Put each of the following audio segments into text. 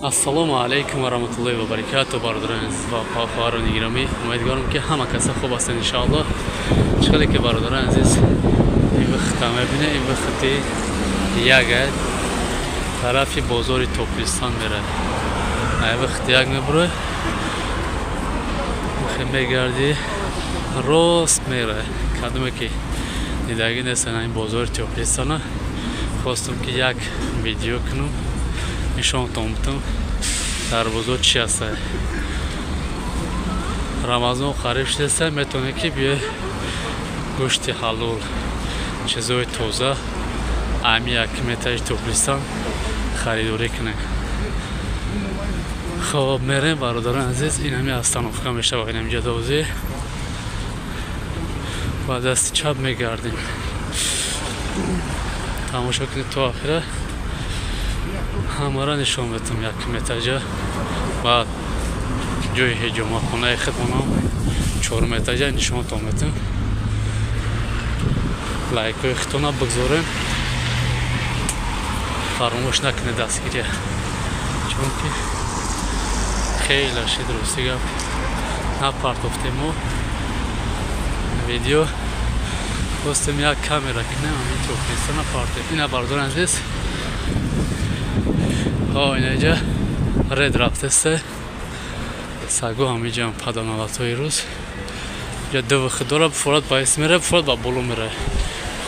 Ассалому алайкум ва раҳматуллоҳи ва баракатуҳ. Бародарони азиз ва хоҳарони гиромӣ, умедворам ки ҳама каса хуб ҳастанд иншоаллоҳ. Чӣ ки бародарони азиз, ин вақта мебинед, ин вақти як тарафи бозори Топлистон мерад. Ай вақти як мебурад, мегардӣ, рост мерад. Кадоме ки дидагӣ нестанд ин бозори Топлистона, хостам ки як видео кунам, нишонтон бутам дар бозор чӣ ҳаста. Рамазон қариб шудааста, метавонед ки биёед гӯшти ҳалол, чизои тоза ами якум этажи Топлистон харидорӣ кунед. Хоб, мерем, бародарони азиз, ин ҳами остановка мешавад, ин ҳамиҷа дозӣ ба дасти чап мегардем. Тамошо кунед то охира, ҳамаро нишон метам якум этажа ва ҷои ҳиҷомахонаи худмонам чорум этажа нишонтон метам. Лайкҳои худтона бигзорем, фаромӯш накунед дастгирия, чунки хеле шид рости гап напартофтем мо видео, хостем як камера кунем, ҳамин Топлиста напартем. Ина, бародарони азиз, инаҷа ред рафтаста, саго ҳамиҷам паданалатҳои рӯз ҷа ду вихд дора, фурат ба ис мера, фурат ба боло мера.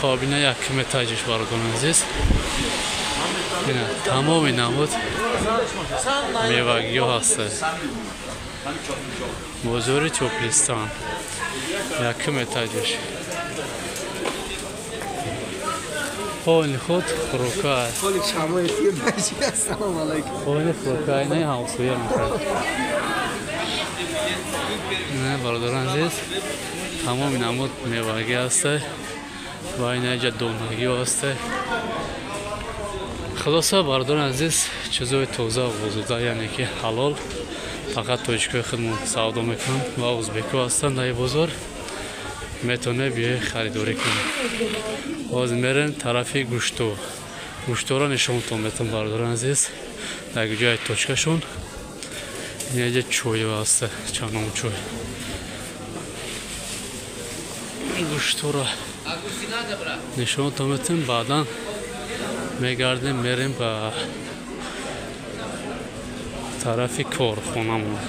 Хоб, ина якум этажиш, бародарони азиз, ина тамоми намуд мевагиҳо ҳаста. Бозори Топлистон, якум этажиш. Пони худ хӯрока, пони хӯрока, инаи ҳамсоя мекард. Ина, бародарони азиз, тамоми намуд мевагӣ ҳаста ва инаҷа донагиҳо ҳаста. Хулоса, бародарони азиз, чизои тоза, озода, яъне ки ҳалол, фақат тоҷикои худмон савдо мекунанд ва узбекҳо ҳастанд дар ин бозор. Метавонед биёед харидорӣ кунед. Ҳозир мерем тарафи гӯшто, гӯшторо нишонтон метам, бародарони азиз, дар ҷои точкашон. Инаҷа чойо ҳаста, чаном чой. Гӯшторо нишонтон метам, баъдан мегардем, мерем ба тарафи корхонамон.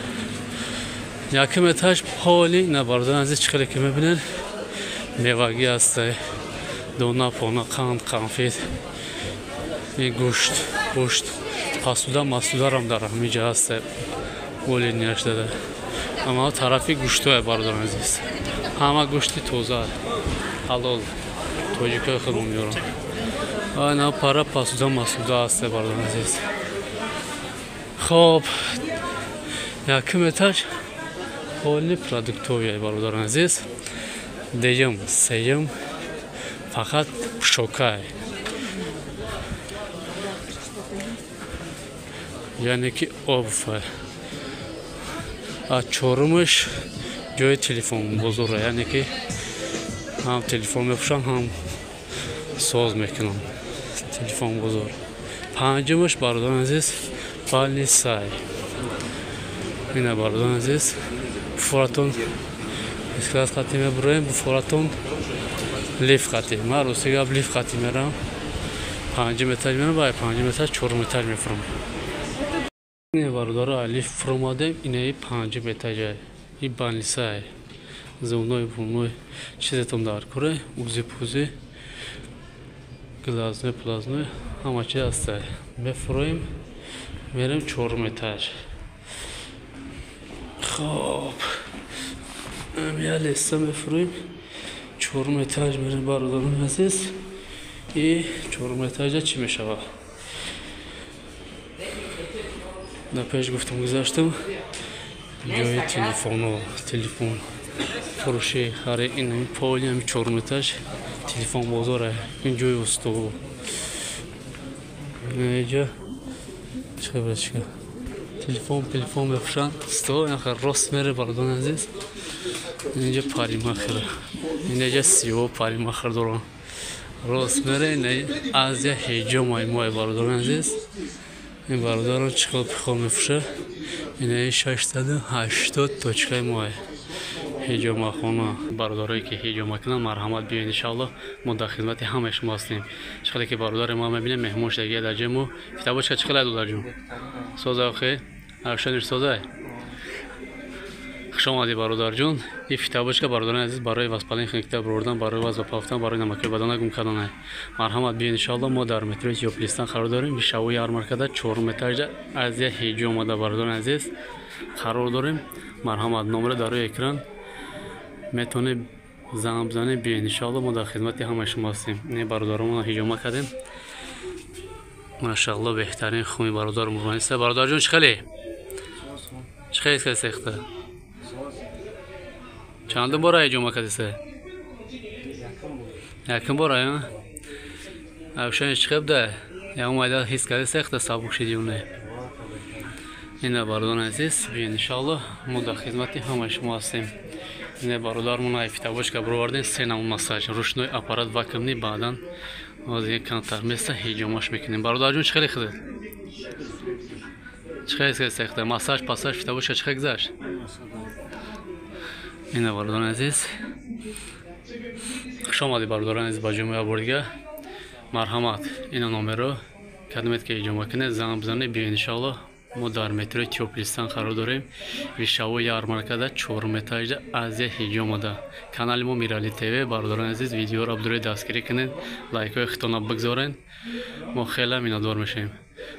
Якум этаж поли. Ина, бародарони азиз, чӣ хеле ки мебинед, мевагӣ ҳаста, дона пона, қанд, қанфит, ин гӯшт, гӯшт, пасуда масударам дар ҳамиҷа ҳаста, оли ниашдада. Ама тарафи гӯштое, бародарони азиз, ҳама гӯшти тоза, ҳалол, тоҷикои худмон меорам. Ина пара пасуда масуда ҳаста, бародарони азиз. Хоб, якум этаж поли продуктовия, бародарони азиз. Дуюм, сеюм фақат пӯшокай, яъне ки обувь. А чорумаш ҷои телефонбозора, яъне ки ҳам телефон мефурӯшам, ҳам соз мекунам, телефонбозор. Панҷумаш, бародарони азиз, балнисай. Ина, бародарони азиз, буфоратон эсклас қатӣ мебуроем, буфоратон лифт қатӣ. Ман рости гап лифт қатӣ мерам, панҷум этаж мерам, ба панҷум этаж чорум этаж мефурам. Ина, бародаро, лифт фуромадем, инаи панҷум этажа, и балнисай. Зубной пулной чизетон дар куре, узи пузи, глазной плазной, ҳама чиз ҳаста. Мефуроем, мерем чорум этаж. Хоб, я леста мефуроем, чорум этаж мерем, бародарони азиз. И чорум этажа чӣ мешавад? Дар пеш гуфтам, гузаштам, ҷои телефоно, телефон фурӯши хари. Ин поли ҳами чорум этаж телефон бозора, ин ҷои усто. Инаҷа чӣ хабар, телефон телефон мефурӯшанд. Сто рост мере, бародарони азиз, инҷа парикмахера, инаҷа сиё парикмахер доранд. Рост мере, ина Азия ҳиҷомай мой, бародарони азиз. Ин бародарон чӣ хел пихол мефурӯшад. Инаи 680 точкаи моҳе. Ҳиҷомахона. Бародарое ки ҳиҷома кунанд, марҳамат, биёед, иншааллоҳ, мо дар хизмати ҳамаи шумо ҳастем. Чӣ хеле ки бародари мо мебинем, меҳмон шудагия дар ҷои мо. Фитобочка чӣ хелай, додарҷон? Соза охе? Аршаниш созай? Хуш омадӣ, бародарҷон. Ин фитобочка, бародарони азиз, барои воспаление хникта бурдан, барои вазн ба пафтан, барои намакои бадана гум карданай. Марҳамат, биёед, иншааллоҳ, мо дар метрои Тёплый Стан қарор дорем. Вещевой ярмаркада, чорум этажда, Азия ҳиҷомада, бародарони азиз, қарор дорем. Марҳамат, номера дар рӯи экран, метавонед занг бизанед, биёед, иншааллоҳ, мо дар хизмати ҳамаи шумо ҳастем. Ин бародаронро ҳиҷома кардем, машаалло, беҳтарин хуми бародар мурманиста. Бародарҷон, чӣ хеле, чӣ хеле сехта? Чандум бора ҳиҷома кардиса? Якум бора? Авшани чӣ хел буда? Ягон майда ҳис карди, сехта сабук шиди ё не? Ина, бародарони азиз, биёед, иншааллоҳ, мо дар хизмати ҳамаи шумо ҳастем. Ина бародармон ай фитобочка бировардем, се намуд массаж, ручной аппарат, вакуумный. Баъдан ҳозир камтар места ҳиҷомаш мекунем. Бародарҷон, чӣ хеле худат, чӣ хеле сехта? Массаж, пассаж, фитобочка чӣ хел гузашт? Ина, бародарони азиз, хуш омадӣ, бародарони азиз, ба ҷои бор дига. Марҳамат, ина номеро, кадомед ки ҳиҷома кунед, занг бизанед, биёед, иншоаллоҳ. Мо дар метрои Тёплый Стан қарор дорем, вещевой ярмаркада, чорум этажда, Азия ҳиҷомада. Канали мо Мирали ТВ. Бародарони азиз, видеоро абдурои дастгирӣ кунед, лайкҳои худтона бигзоред, мо хеле миннатдор мешавем.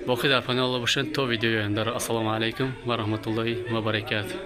Боқӣ дар паноҳи Аллоҳ бошед то видеои ояндаро. Ассалому алайкум ва раҳматуллоҳи ва баракатуҳ.